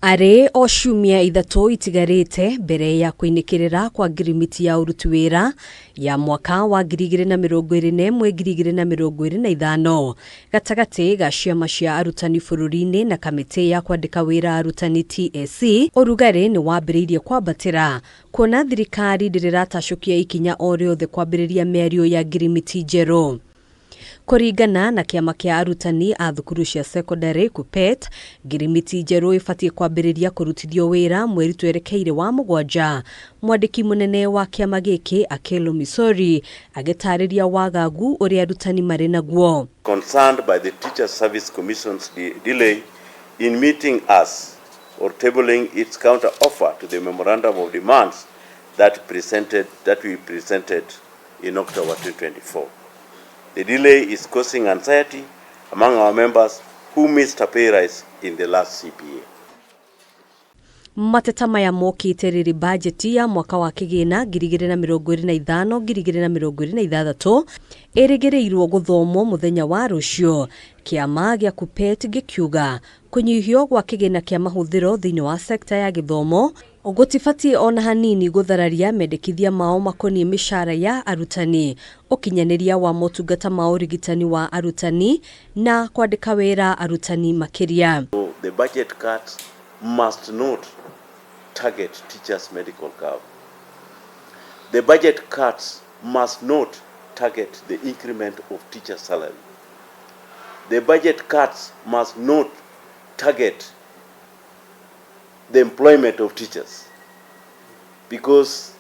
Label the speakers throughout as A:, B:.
A: Arĩ o ciumia 3 itigarĩte mbere ya kũinĩkĩrĩra kwa ngirimiti ya ũruti wĩra ya mwaka wa 2021 2025 gatagatĩ ga ciama cia arutani bũrũri-inĩ na kamĩtĩ ya kwandĩka wĩra arutani TSC, ũrugarĩ nĩ wambĩrĩirie kwambatĩra kuona thirikari ndĩrĩ ĩratacũkia ikinya o rĩothe kwambĩrĩria mĩario ya ngirimiti njerũ. Kũringana na kĩama kĩa arutani a thukuru cia secondary KUPPET, ngirimiti njerũ ĩbatiĩ kwambĩrĩria kũrutithio wĩra mweri twerekeire wa 7. Mwandĩki mũnene wa kĩama gĩkĩ Akelo Misori agĩtarĩria wagagu ũrĩa arutani marĩ naguo.
B: Concerned by the Teacher Service Commission's delay in meeting us or tabling its counter offer to the memorandum of demands that we presented in October 2024. The delay is causing anxiety among our members who missed a pay rise in the last CBA.
A: Mateta maya mokĩte rĩrĩ bajeti ya mwaka wa kĩgĩna 2025 2026 ĩrĩgĩrĩirwo gũthomwo mũthenya wa rũciũ. Kĩama gĩa KUPPET gĩkiuga kũnyihio gwa kĩgĩna kĩa mahũthĩro thĩinĩ wa sekta ya gĩthomo gũtibatiĩ ona hanini gũthararia mendekithia mao makoniĩ mĩcara ya arutani, ũkinyanĩria wa motungata ma ũrigitani wa arutani na kwandĩka wĩra arutani makĩria.
B: So the budget cuts must not target teachers' medical cover. The budget cuts must not target the increment of teacher salary. The budget cuts must not target the employment of teachers, because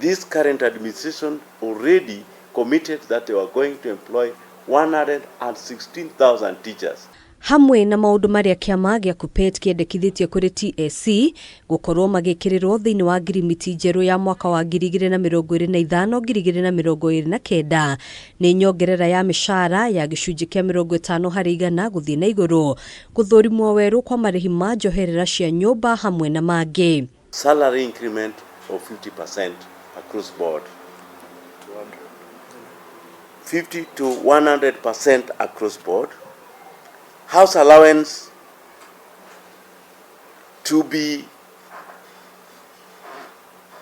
B: this current administration already committed that they were going to employ 116,000 teachers.
A: Hamwe na maũndũ marĩa kĩama gĩa KUPPET kĩendekithĩtie kũrĩ TSC gũkorwo magĩkĩrĩrwo thĩinĩ wa ngirimiti njerũ ya mwaka wa 2025 2029 nĩ nyongerera ya mĩcara ya gĩcunjĩ kĩa 50% gũthiĩ na igũrũ, gũthũrimwo werũ kwa marĩhi ma njoherera cia nyũmba hamwe na mangĩ.
B: Salary increment of 50% across board. 50 to 100% across board. House allowance to be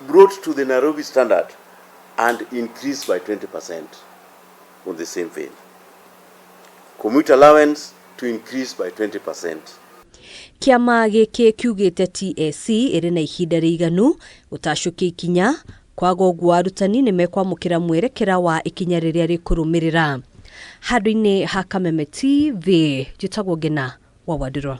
B: brought to the Nairobi standard and increased by 20% on the same vein. Commute allowance to increase by 20%.
A: Kĩama gĩkĩ kiugĩte TSC ĩrĩ na ihinda rĩiganu gũtacũkia ikinya, kwaga ũguo arutani nĩ mekwamũkĩra mwerekera wa ikinya rĩrĩa rĩkũrũmĩrĩra. Handũ-inĩ ha Kameme TV, njĩtagwo Ngena wa Wandirwa.